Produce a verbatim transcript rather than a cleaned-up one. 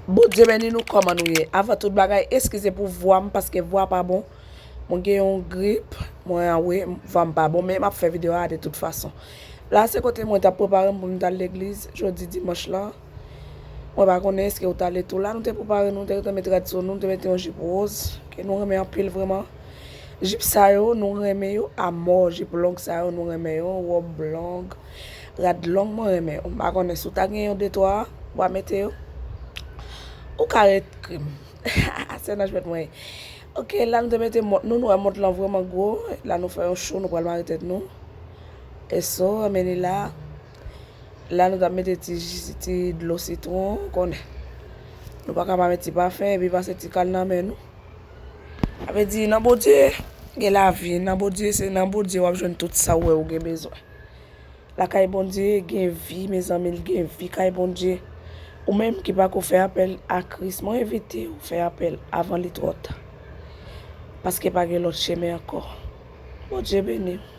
Bondye beni nou, kòman nou ye? Avan tout bagay, eskize pou vwa m, paske vwa pa bon. Mwen gen yon grip, mwen anwe, vwa m pa bon, men m ap fè videyo a de tout fason. La, se kote mwen t ap prepare m pou m t al legliz, jodi dimanch lan. Mwen pa konnen eske ou t ale tou la, nou te prepare nou, nou te mete rad sou nou, nou te mete yon jip woz, ke nou renmen anpil vrèman. Jip sa yo, nou renmen yo amò, jip long sa yo, nou renmen yo, wòb long, rad long, mwen renmen yo. M pa konnen si w ta gen yon de twa, w a mete yo. Ou ka ret krim. Se nan jwèt mwen ye. Ok, la nou te mete mont nou, nou wè mont lan vrèman gwo. La nou fè yon cho, nou pral mare tèt nou. E so, men li la. La nou t ap mete ti ji, ti dlo sitwon, ou konnen. Nou pa ka pa met ti pafen, epi pase ti kal nan men nou. Sa vle di, nan Bondye, gen lavi. Nan Bondye, se nan Bondye w ap jwenn tout sa w wè ou gen bezwen. Lakay Bondye gen vi, mezanmi, l gen vi kay Bondye. Ou menm ki pako fè apèl a Kris, mwen envite w fè apèl avan li twò ta. Paske pa gen lòt chemen ankò. Bondye beni w.